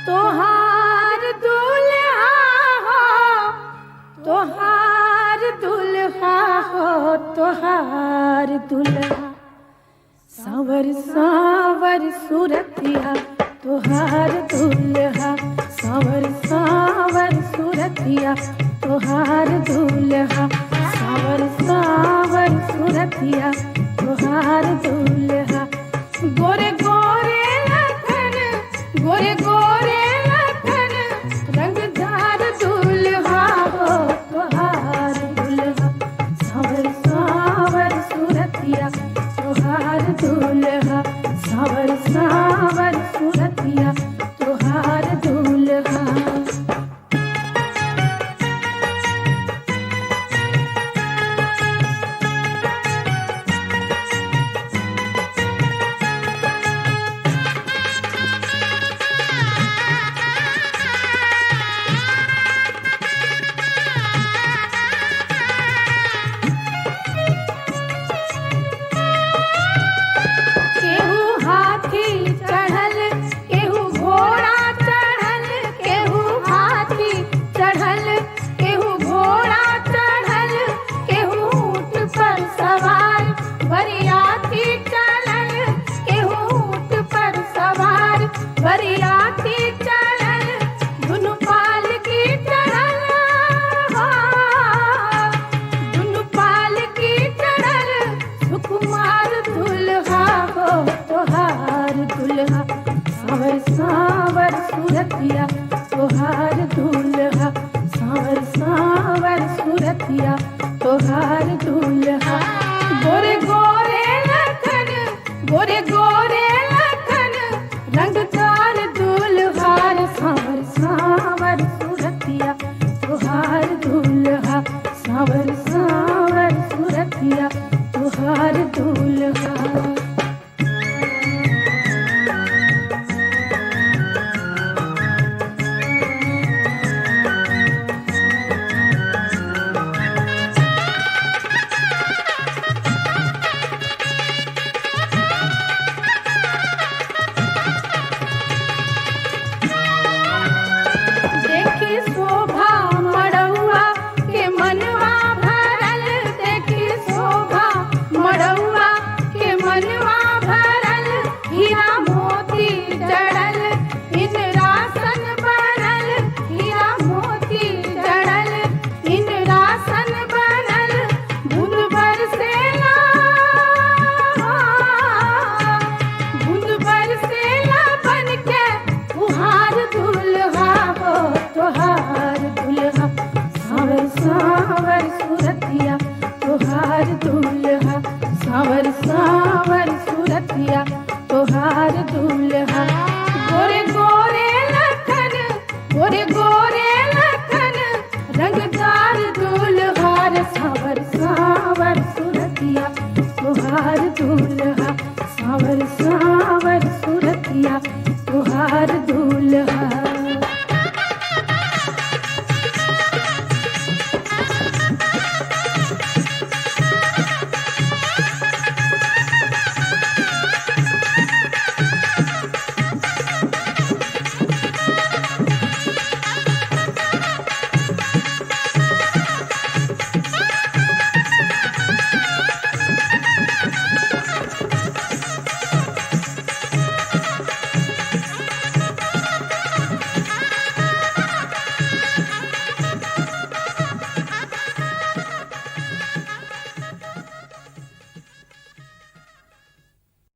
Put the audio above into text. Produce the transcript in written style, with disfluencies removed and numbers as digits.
तोहार दुल्हा हो, तोहार दुल्हा हो, तोहार दुल्हा सावर सावर सूरतिया तोहार दुल्हा, सावर सावर सूरतिया तोहार दुल्हा, सावर सावर सूरतिया तोहार दुल्हा। गोरे गोरे लखन, गोरे गोरे लखन, रंगदार दुल्हा हो तोहार दुल्हा, सावर सावर सूरतिया तोहार दुल्हा, सावर सावर सूरतिया तोहार दुल्हा। केहू हाथी चढ़ल, केहू घोड़ा चढ़ल, केहू हाथी चढ़ल, केहू घोड़ा चढ़ल, केहू ऊँट पर सवार बरियाती चलल, केहू ऊँट पर सवार बरियाती चलल, दुनु पालकी चढ़ल हो, दुनु पालकी चढ़ल, सुकुमार दुल्हा हो तोहार दुल्हा, सावर सावर सूरतिया तोहार दुल्हा, सावर सावर सूरतिया तोहार दुल्हा। गोरे गोरे लखन, गोरे गोरे लखन, रंगदार दुल्हार, सावर सावर सूरतिया तोहार दुल्हा, सावर सावर सूरतिया तोहार दुल्हा। देखी शोभा मड़ौआ के मनवा भरल, देखी शोभा मड़ौआ के मनवा भरल, हीरा मोती जड़ल इंद्रासन बनल, हीरा मोती जड़ल इंद्रासन बनल, बूंद बरसेला, बूंद बरसेला बन के फुहार दुल्हा हो तोहार दुल्हा, सावर सावर सूरतिया तोहार दुल्हा, सावर सावर सूरतिया तोहार दुल्हा। गोरे गोरे लखन, गोरे गोरे लखन, रंगदार दुल्हार, सावर सावर सूरतिया तोहार दुल्हा,